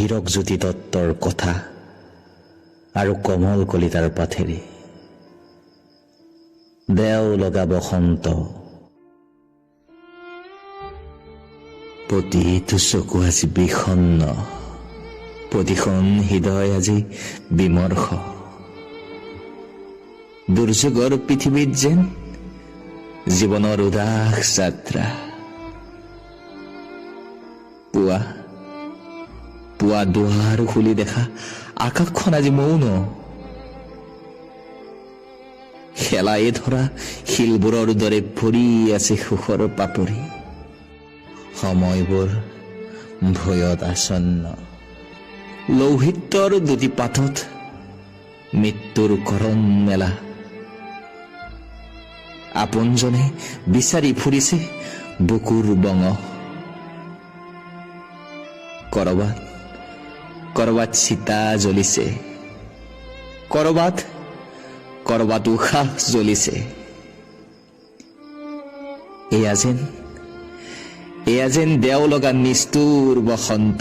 হীৰকজ্যোতি দত্তৰ কথা আৰু কমল কলিতাৰ পাঠেৰে। দেও লগা বসন্ত। প্ৰতিটো চকু আজি বিষণ্ণ, প্ৰতিখন হৃদয় আজি বিমৰ্ষ। দুৰ্যোগৰ পৃথিৱীত যেন জীৱনৰ উদাস যাত্ৰা। পুৱা পুৱা দুৱাৰ খুলি দেখা আকাশখন আজি মৌন। শেলাই ধৰা শিলবোৰৰ দৰে ভৰি আছে সুখৰ পাপৰি। সময়বোৰ ভয়ত আচ্ছন্ন। লৌহিত্যৰ দুটি পাতত মৃত্যুৰ কৰণ মেলা। আপোনজনে বিচাৰি ফুৰিছে বুকুৰ বঙহ। কৰবাত কৰবাত চিতা জ্বলিছে, কৰবাত কৰবাত উশাহ জ্বলিছে। এয়া যেন দেও লগা নিষ্ঠুৰ বসন্ত।